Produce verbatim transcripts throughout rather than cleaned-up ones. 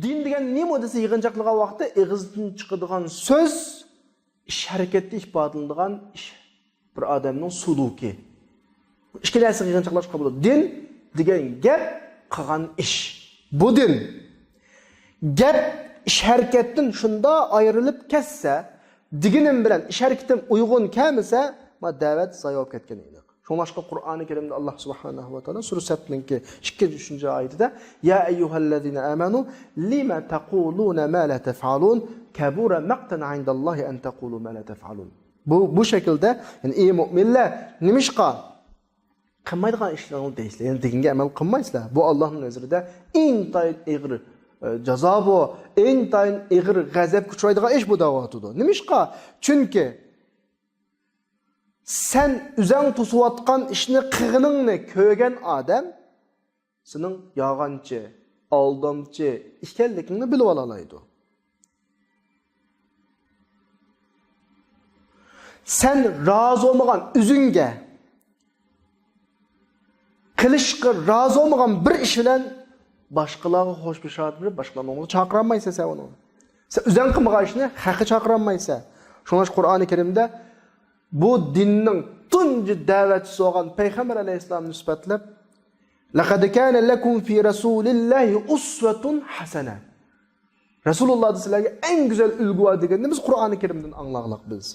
دىن دېگەن نېمە دېسە، يىغىنچاقلىغان ۋاقىتتا ئېغىزدىن چىقىدىغان سۆز، ئىش ھەرىكەتتە ئىپادىلىنىدىغان ئىش، بىر ئادەمنىڭ سۇلۇكى. ئىككى نەرسىگە يىغىنچاقلاشقا بولىدۇ. دىن دېگەن گەپ، قىلغان ئىش. بۇ دىن. گەپ ئىش ھەرىكەتتىن شۇنداق ئايرىلىپ كەتسە، دېگىنىم بىلەن ئىش ھەرىكىتىم ئۇيغۇن كەلمىسە، ما دەۋەت زايا بولۇپ كەتكەن ئېنىق. شۇڭلاشقا قۇرئانى كەرىمدە ئاللا سۇبھانەھۇ ۋە تائالا سۈرە سەپنىڭكى ئىككىنچى، ئۈچىنچى ئايىتىدە، يا ئەييۇھەللەزىنە ئامەنۇ لىمە تەقۇلۇنە مە لا تەفئەلۇن كەبۇرە مەقتەن ئىندەللاھى ئەن تەقۇلۇ مە لا تەفئەلۇن. بۇ، بۇ شەكىلدە، يەنى، ئى مۇئمىنلەر، نېمىشقا قىلمايدىغان ئىشلىرىڭلارنى دەيسىلەر، يەنى دېگىنگە ئەمەل قىلمايسىلەر. بۇ ئاللانىڭ نەزىرىدە ئىنتايىن ئېغىر، ئە، جازا بۇ، ئىنتايىن ئېغىر غەزەپكە ئۇچرايدىغان ئىش بۇ دەۋاتىدۇ. نېمىشقا؟ چۈنكى سەن ئۆزەڭ توسۇۋاتقان ئىشنى قىلغىنىڭنى كۆرگەن ئادەم سېنىڭ يالغانچى، ئالدامچى ئىكەنلىكىڭنى بىلىۋالالايدۇ. سەن رازى بولمىغان، ئۆزۈڭگە قىلىشقا رازى بولمىغان بىر ئىش بىلەن باشقىلارغا خوش بېشارەت بېرىپ، باشقىلارنى ئوڭغا چاقىرالمايسەن سەن ئۇنى. سەن ئۆزۈڭ قىلمىغان ئىشنى خەققە چاقىرالمايسەن. شۇڭلاشقا قۇرئانى كەرىمدە بۇ دىننىڭ تۇنجى دەۋەتچىسى بولغان پەيغەمبەر ئەلەيھىسسالامنى سۈپەتلەپ، لەقەد كانە لەكۇم فى رەسۇلىللاھى ئۇسۋەتۇن ھەسەنە. رەسۇلۇللادا سىلەرگە ئەڭ گۈزەل ئۈلگە بار دېگەننى بىز قۇرئانى كەرىمدىن ئاڭلاغلىق بىز.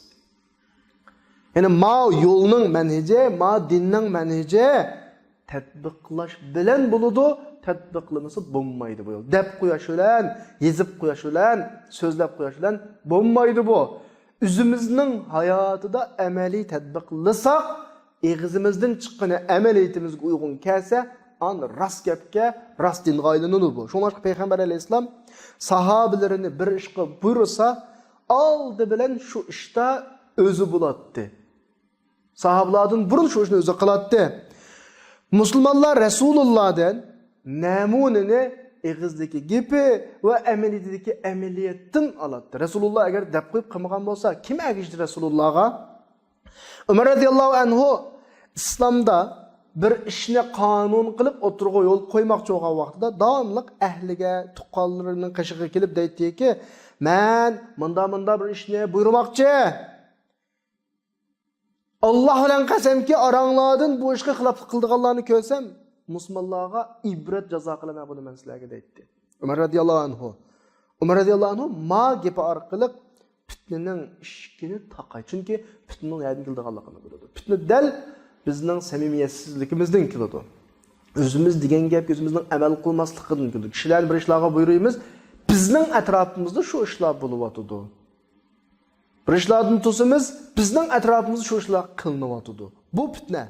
يەنى ما يولنىڭ مەنھىجى، ما دىننىڭ مەنھىجى تەتبىقلاش بىلەن بولىدۇ، تەتبىقلىمىسا بولمايدۇ بۇ يول. دەپ قويۇش بىلەن، يېزىپ قويۇش بىلەن، سۆزلەپ قويۇش بىلەن بولمايدۇ بۇ. ئۆزىمىزنىڭ ھاياتىدا ئەمەلىي تەتبىقلىساق، ئېغىزىمىزدىن چىققىنى ئەمەلىيىتىمىزگە ئۇيغۇن كەلسە، ئاندىن راست گەپكە، راست دىنغا ئايلىنىدۇ بۇ. شۇڭلاشقا پەيغەمبەر ئەلەيھىسسالام ساھابىلىرىنى بىر ئىشقا بۇيرۇسا، ئالدى بىلەن شۇ ئىشتا ئۆزى بولاتتى. ساھابىلاردىن بۇرۇن شۇ ئىشنى ئۆزى قىلاتتى. مۇسۇلمانلار رەسۇلۇللادىن نەمۇنىنى ئېغىزدىكى گېپى ۋە ئەمەلىيىتىدىكى ئەمەلىيەتتىن ئالاتتى. رەسۇلۇللا ئەگەر دەپ قويۇپ قىلمىغان بولسا، كىم ئەگىشتى رەسۇلۇللاغا؟ ئۆمەر رەزىياللاھۇ ئەنھۇ ئىسلامدا بىر ئىشنى قانۇن قىلىپ ئوتتۇرىغا يول قويماقچى بولغان ۋاقتىدا داۋاملىق ئەھلىگە، تۇغقانلىرىنىڭ قېشىغا كېلىپ دەيتتىكى، مەن مۇندا مۇندا بىر ئىشنى بۇيرۇماقچى. ئاللا بىلەن قەسەمكى، ئاراڭلاردىن بۇ ئىشقا خىلاپلىق قىلىدىغانلارنى كۆرسەم، مۇسۇلمانلارغا ئىبرەت جازا قىلىمەن بۇنى مەن سىلەرگە دەيتتى. ئۆمەر رەزىياللاھۇ ئەنھۇ. ئۆمەر رەزىياللاھۇ ئەنھۇ ما گېپى ئارقىلىق پىتنىنىڭ ئىشىكىنى تاقاي. چۈنكى پىتنىنىڭ نەدىن كېلىدىغانلىقىنى بىلىدۇ. پىتنە دەل بىزنىڭ سەمىمىيەتسىزلىكىمىزدىن كېلىدۇ. ئۆزىمىز دېگەن گەپكە ئۆزىمىزنىڭ ئەمەل قىلماسلىقىدىن كېلىدۇ. كىشىلەرنى بىر ئىشلارغا بۇيرۇيمىز، بىزنىڭ ئەتراپىمىزدا شۇ ئىشلار بولۇۋاتىدۇ. بىر ئىشلاردىن توسىمىز، بىزنىڭ ئەتراپىمىزدا شۇ ئىشلار قىلىنىۋاتىدۇ. بۇ پىتنە.